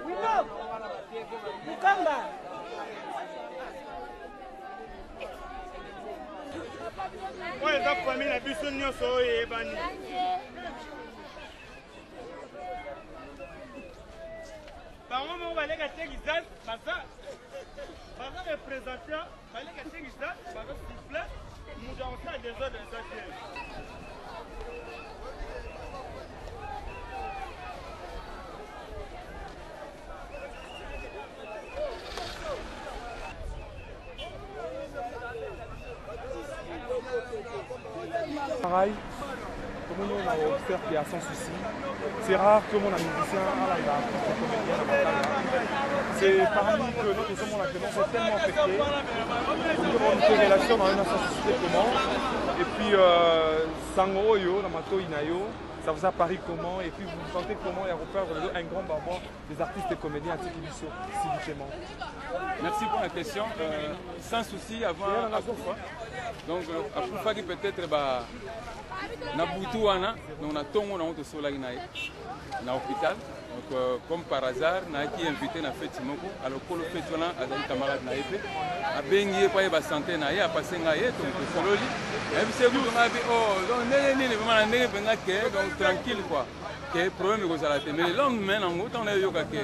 Willow Mukamba. Oyo eza famille na biso nyonso oyo eyebani. Bango moko baleka Texas baza baza representant baleka Texas baza siffle moto akosala desordre eza te. Pareil, comme nous on a observe qu'il y a sans souci. C'est rare que mon musicien alanda artiste comédien na matanga. C'est parmi que notre sommes la Clémence est tellement affecté. On une relation dans une sans souci comment. Et puis euh, sango oyo na matoi na yo, ça vous a paru comment et puis vous vous sentez comment ya koperdre un grand barbant des artistes et comédiens atiki biso subitement. Merci pour la question. Euh, sans souci avant akufa. Donc euh, akufaki peut-être ba na butu wana donc na tongo nango tosolaki na ye na hôpital donc euh, comme par hasard nayaki invité na feti moko alors kolo feti wana azali camarade na ye mpe abengi ye mpo ayeba sante na ye apase ngai ye donc tosololi nayebisi ye kutu ngai mpe oh donc ndenge nini vraiment na ndenge mpenza ke donc tranquille quoi ke problème ekozala te mais le lendemain nango ntango nayoyoka ke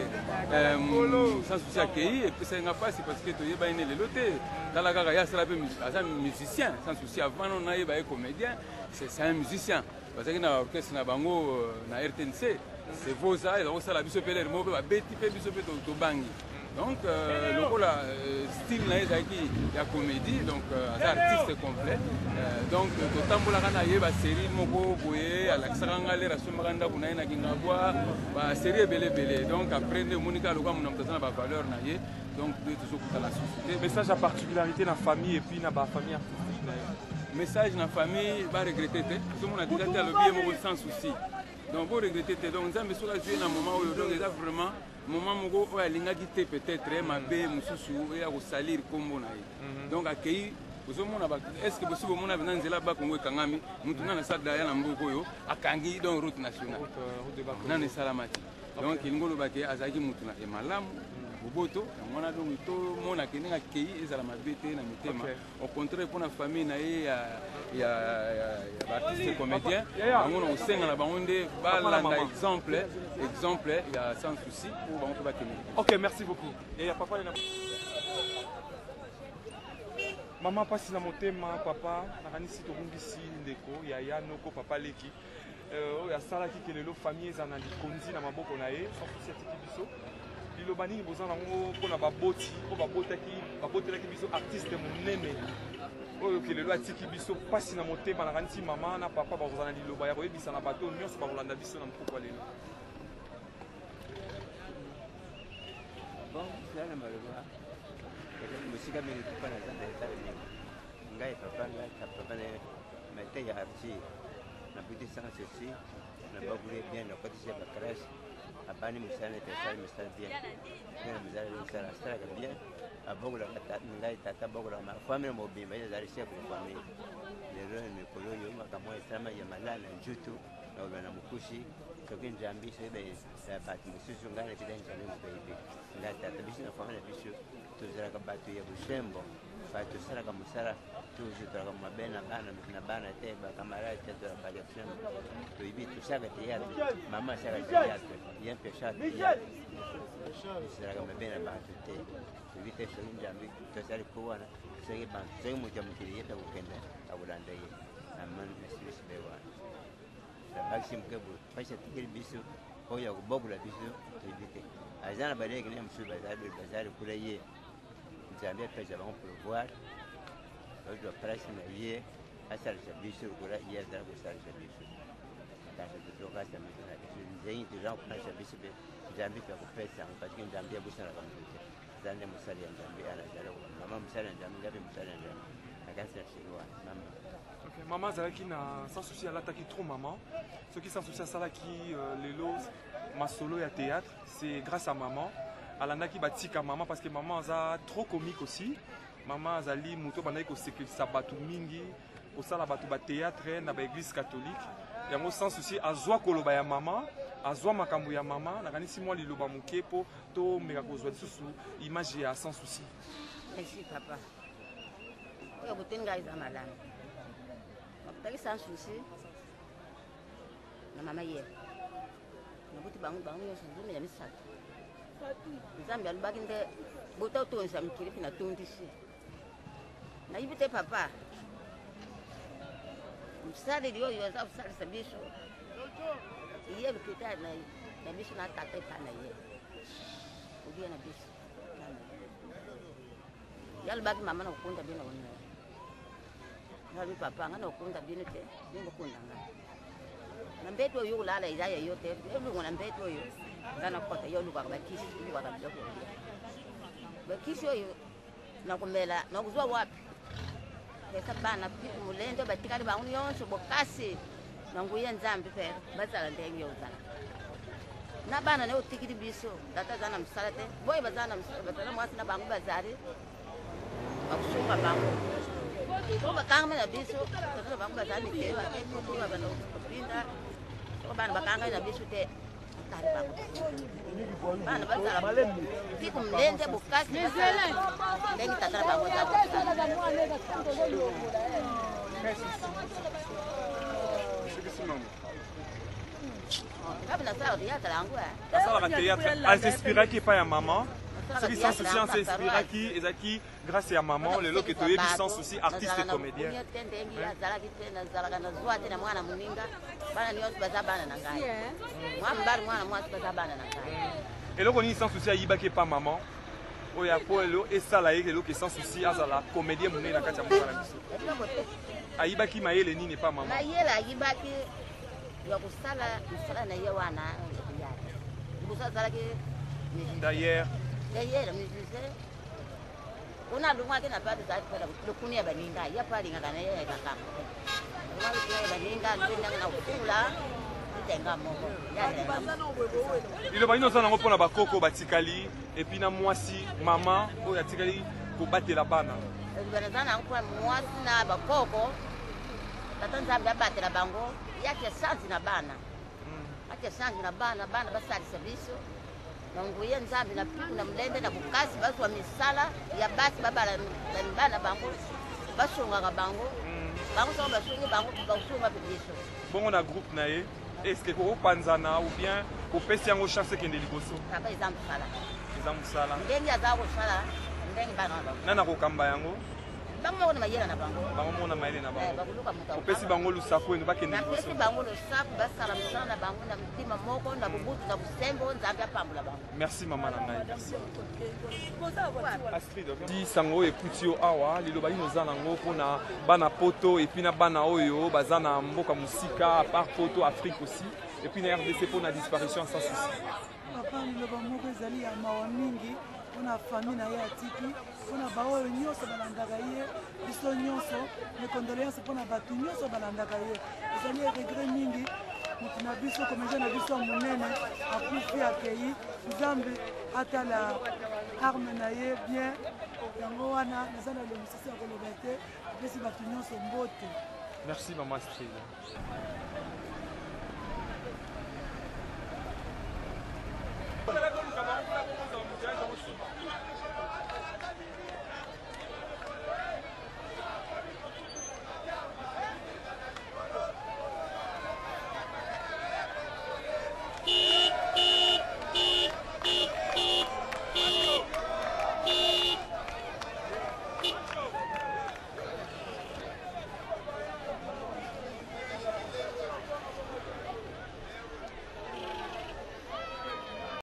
euh, sans souci akei epesaki nga mpasi parce que toyebani ne lelo te tala kaka ye asala mpe aza musicien sans souci avant no nayeba ye comédien c'est un musicien bazalaki na orchestre na bango euh, na rtnc c'est vosa eza kosala biso mpe lere moko mpe babeti mpe biso mpe tobangi donc euh, lokola euh, style na ye ezalaki ya comédie donc euh, aza artiste complet euh, donc totambolaka na ye basérie moko boye alakisaka nga lere asombaka ndako na ye na kingabwa basérie ebele ebele donc après nde omoni kaka lokola mona moto aza na bavaleur na ye donc nde tozokutana susu te. Message ya particularité na famille et puis na bafamille artistique na ye. Message na famille baregrete te, tozomona deja te alobi ye moko sans souci donc boregrete te donc nzambe soki azwi ye na moment oyo donc eza vraiment moment moko oyo alingaki te peut-être eh, mabe mosusu oyo ya kosalir nkombo na ye mhm. donc akei ozomona est ce que bosi bomona mpenza nzela bakongo ekangami motu nani asala daya na mboka oyo akangi donc route nationale euh, nani esalama te donc elingi oloba ke azalaki motu na ye malamu boboto yango wana donc tomona ke ndenge akei ezala mabe te na mitema au contraire mpo na famille na ye ya, ya, ya, ya baartiste comédien bango na kosenga na bango nde balanda exemple exemple ya sans souci mpo bango mpe bakende. Ok, merci beaucoup. Et ya papa na mama mpasi na motema papa nakanisi tobungisi ndeko yaya noko papa leki euh, oyo asalaki ke lelo famille eza na likonzi na maboko na ye sans souci atiki biso liloba nini boza nango mpona baboti oyo babotaki babotelaki biso artiste monene oyo ke lelo atiki biso mpasi na motema nakanisi mama na papa bakozala na liloba ya koyebisa na bato nyonso bakolanda biso na mpokwa lelo bon na maloba mosika mingi papa naza na etala mingi ngai papa ngai papa na mate ya artir nabuti sans ceci nabakuli bien nakotisi ya bacrasse abandi mosala nete asali mosala bien bien na mosala mosala asalaka bien abokolaka ngai tata abokolaka famille mobimba ye azali chef de famille lelo na mikolo oyo makambo esalama ya malala na njutu nakoloba na mokusi soki nzambi soki bato mosusu ngai napita nzambi moto ayebi ngai tata biso na famille na biso tozalaka bato ya bosembo bato tosalaka mosala toujours tozalaka mabe na bana na bana te bacamarade te tozalaka bato ya bosembo toyebi tosalaka théâtre mama asalaka théâtre ye mpe asalaka théâtre tozalaka mabe na bato te toyebi te soki nzambe tosali ko wana soki bantu soki moto ya mokili ye mpe akokende akolanda ye na silisi be wana nabakisi moke boye mpasi atikeli biso oyo akobokola biso toyebi te aza na baleki na ye mosusu bazali kuna ye nzambe apesa bango pouvoir bazwa place na ye asalisa biso lokola ye azala kosalisa biso kasi tozokasa miso na biso nzengi toza kokanisa biso mpe nzambe mpe akopesa yango parceke nzambe abosanaka moto te aza nde mosali ya nzambe ana azali mama mosali ya nzambe ngai mpe mosali ya nzambe nakanisi na solo wana mama Okay, mama azalaki na sans souci alataki trop maman soki sans souci asalaki euh, lelo masolo ya théâtre c'est grâce à maman alandaki batika maman parce que maman aza trop comique aussi maman azali moto abandaki kosekelisa bato mingi kosala bato ba théâtre na ba église catholique yango sans souci azwa koloba ya maman. Azwa makambo ya mama, nakanisi mwa liloba moke mpo tomeka kozwa lisusu image ya Sans Souci. Merci papa. Oyo boteni ngai eza malamu. Bakutaki Sans Souci na mama ye. Nabuti bango bango nyonso 13. Nzambe alobaki nde bota otondisa mikili mpe natondisi. Nayebi te papa. Mosaleli oyo aza kosalisa biso ye lokita na biso na tata epa na ye obiya na biso ye alobaki mama na kokunda bino onela nalobi papa nga na kokunda bino te bino bokunda nga na mbeto oyo kolala eza ya yo te elongo na mbeto oyo nga nakota yo olukaka bakisi olukaka biloko olia bakisi oyo nakomela nakozwa wapi pesa bana piku molende batikali bango nyonso bokasi na nguya nzambe mpe bazala ndenge yo ozala na bana naye otikili biso tata aza na mosala te boye baza na mosala mwasi na bango bazali bakosunga bango po bakangami na biso tata na bango bazali mitema te po babanda kopinda soko bana bakangami na biso te otali bango bana bazala piku mlende bokasi ndenge tata na bango aza Asalaka théâtre, asinspiraki epai ya mama. Soki Sans Souci asinspiraki, ezalaki grâce ya maman. Lelo ke toyebi Sans Souci artiste et comédien. Te ndenge azalaki te, nazalaka nazwa te na mwana moninga. Bana nyonso baza bana na ngai, mwana mobali, mwana mwasi, baza bana na ngai. Eloko nini Sans Souci ayibaki epa mama oyo ya po elo esala ye lelo ke Sans Souci azala comédien monene na kati ya mboka na biso? Ayibaki mayele nini epa mama? Mayele ayibaki ya kosala mosala na ye wana ya liboso, azalaki d'ailleurs d'ailleurs musicien. Kuna alongwaki na bato lokuni ya baninga, ye po alingaka na ye makambo alongwa lokuni ya baninga mpe ndenge na kofula itenga moko ya Liloba nini oza nango mpona bakoko batikali et puis na mwasi mama oyo atikali kobatela bana? Naza nango mpona mwasi na bakoko, tata Nzambe abatela bango, yaki chance na bana, atia chance na bana, bana basalisa biso na nguya Nzambe na piku na molende na bokasi, bazwa misala ya basi, babala bana bango, basungaka bango. Bango soko basungi bango, basunga mpe biso. Bongo na groupe na ye, est ce que kokopanzana ou bien kopesi yango chance ekende liboso? Papa, eza mosala. Eza mosala. Ndenge aza kosala, ndenge bana na bango. Nani akokamba yango? Bango moko na mayele na bango. Bango moko na mayele na Eh, bango. Bakoluka moto. Opesi bango lusaku eno bakende liboso. Napesi bango losaku, basala mosala na bango na motema moko, na bobutu, na bosembo. Nzambe apambola bango. Merci mama na ngai, merci Astrid. Di sango oyo ekuti yo awa, liloba nini oza nango mpona bana poto et puis na bana oyo baza na mboka mosika, à part poto, Afrique aussi, et puis na RDC, mpona disparition Sans Souci? Papa, liloba moko ezali ya mawa mingi mpona famille na ye atiki, mpona baoyo nyonso balandaka ye, biso nyonso. Mes condoléances mpona bato nyonso balandaka ye. Ezali regret mingi, motu na biso, comédien na biso ya monene akufi, akei. Nzambe atala âme na ye bien. Yango wana naza na lo mosusu ya koloba te, apesi bato nyonso mbote. Merci mama Astrid.